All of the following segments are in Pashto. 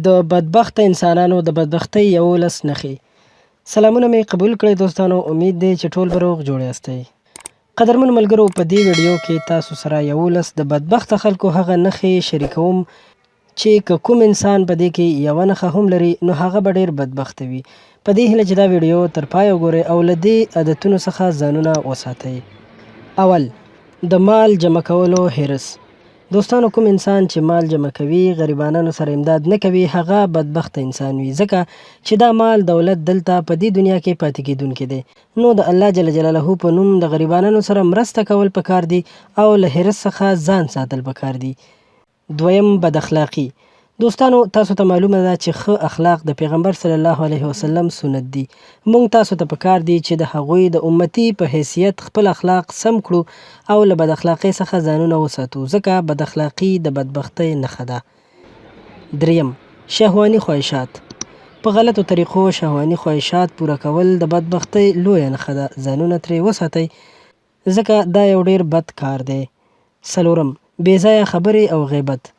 د بدبخته انسانانو د بدبختۍ 11 نښې. سلامونه مې قبول کړئ دوستانو، امید دی چې ټول به روغ جوړ یاستئ. قدرمنو ملګرو، په دې ویډیو کې تاسو سره 11 د بدبخته خلکو هغه نښې شریکوم چې که کوم انسان په دې کې یوه نښه هم لري نو هغه به ډېر بدبخته وي. په دې هیله چې دا ویډیو تر پایه وګورئ او له دې عادتونو څخه ځانونه وساتئ. اول، د مال جمع کولو حرص. دوستانو، کوم انسان چې مال جمع کوي، غریبانانو سره امداد نه کوي، هغه بدبخته انسان وي، ځکه چې دا مال دولت دلته په دې دنیا کې پاتې کیدونکی دی، نو د الله جل جلاله په نوم د غریبانانو سره مرسته کول پکار دي او له حرص څخه ځان ساتل پکار دي. دویم، بد اخلاقي. دوستانو، تاسو ته معلومه ده چې ښه اخلاق د پیغمبر صلی الله علیه وسلم سنت دي. مونږ تاسو ته پکار دي چې د هغوی د امتي په حیثیت خپل اخلاق سم کړو او له بد اخلاقۍ څخه ځانونه وساتو، ځکه بد اخلاقي د بدبختۍ نښه ده. دریم، شهواني خواهشات. په غلطو طریقو شهواني خواهشات پوره کول د بدبختۍ لویه نښه ده، ځانونه ترې وساتئ، ځکه دا یو ډېر بد کار دی. څلورم، بې ځایه خبرې او غیبت.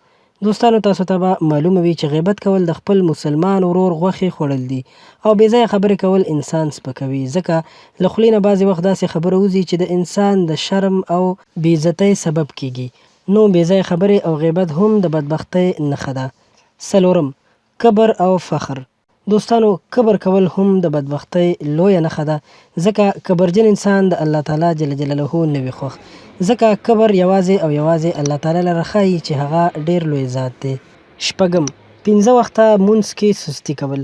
دوستانو، تاسو ته به معلومه وي چې غیبت کول د خپل مسلمان ورور غوښې خوړل دي او بې ځایه خبرې کول انسان سپکوي، ځکه له خولې نه بعضې وخت داسې خبره وځي چې د انسان د شرم او بې عزتۍ سبب کېږي، نو بې ځایه خبرې او غیبت هم د بدبختۍ نښه ده. څلورم، کبر او فخر. دوستانو، کبر کول هم د بدبختۍ لویه نښه ده، ځکه کبرجن انسان د الله تعالی جل جلاله نه وي خوښ، ځکه کبر یوازې او یوازې الله تعالی لره ښايي چې هغه ډېر لوی ذات دی. شپږم، پنځه وخته مونځ کې سستي کول.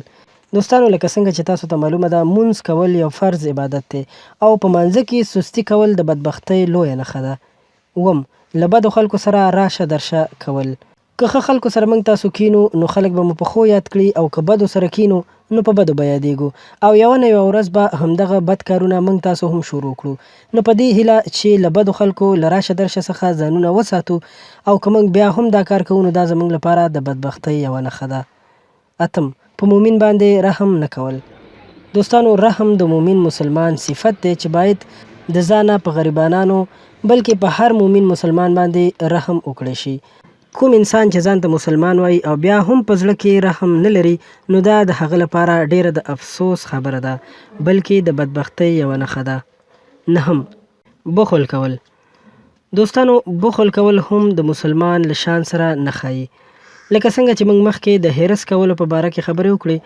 دوستانو، لکه څنګه چې تاسو ته معلومه ده، مونځ کول یو فرض عبادت دی او په مانځه کې سستي کول د بدبختۍ لویه نښه ده. اووم، له بدو خلکو سره راشه درشه کول. که ښه خلکو سره موږ تاسو کینو نو خلک به مو په ښو یاد کړي او که بدو سره کینو نو په بدو به یادیږو او یوه نه یوه ورځ به همدغه بد کارونه موږ تاسو هم شروع کړو. نو په دې هیله چې له بدو خلکو له راشه درشه څخه ځانونه وساتو او که موږ بیا هم دا کار کوو نو دا زموږ لپاره د بدبختۍ یوه نښه ده. اتم، په مؤمن باندې رحم نه کول. دوستانو، رحم د مؤمن مسلمان صفت دی چې باید د ځانه په غریبانانو بلکې په هر مؤمن مسلمان باندې رحم وکړی شي. کوم انسان چې ځان ته مسلمان وایي او بیا هم په زړه کې رحم نه لري نو دا د هغه لپاره ډیره د افسوس خبره ده بلکې د بدبختۍ یوه نښه ده. نهم، بخل کول. دوستانو، بخل کول هم د مسلمان له شان سره نه ښايي. لکه څنګه چې موږ مخکې د حرص کولو په باره کې خبرې وکړې،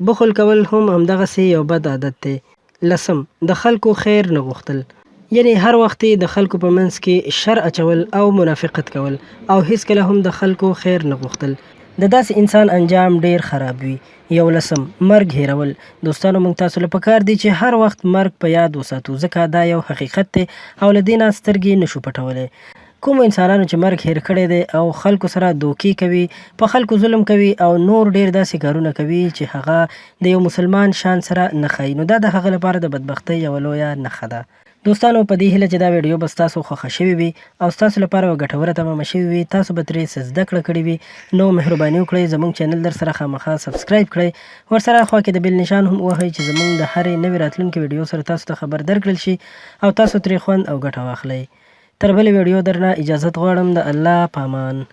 بخل کول هم همدغسې یو بد عادت دی. لسم، د خلکو خیر نه غوښتل. یعنې هر وخت یې د خلکو په منځ کې شر اچول او منافقت کول او هیڅکله هم د خلکو خیر نه غوښتل. د داسې انسان انجام ډېر خراب وي. یولسم، مرګ هېرول. دوستانو، موږ تاسو له پکار دي چې هر وخت مرګ په یاد وساتو، ځکه دا یو حقیقت دی او له دې نه سترګې نه شو پټولی. کومو انسانانو چې مرګ هېر کړی دی او خلکو سره دوکې کوي، په خلکو ظلم کوي او نور ډېر داسې کارونه کوي چې هغه د یو مسلمان شان سره نه ښايي، نو دا د هغه لپاره د بدبختۍ یوه لویه نښه ده. دوستانو، په دې هیله چې دا ویډیو به ستاسو خوښه شوې وي او ستاسو لپاره به ګټوره تمامه شوې وي، تاسو به ترې څه زده کړه کړې وي، نو مهرباني وکړئ زموږ چینل درسره خامخا سبسکرایب کړئ، ورسره خوا کې د بیل نشان هم ووهئ چې زموږ د هرې نوې راتلونکې ویډیو سره تاسو ته خبر درکړل شي او تاسو ترې خوند او ګټه واخلئ. تر بلې ویډیو درنه اجازت غواړم، د الله پامان.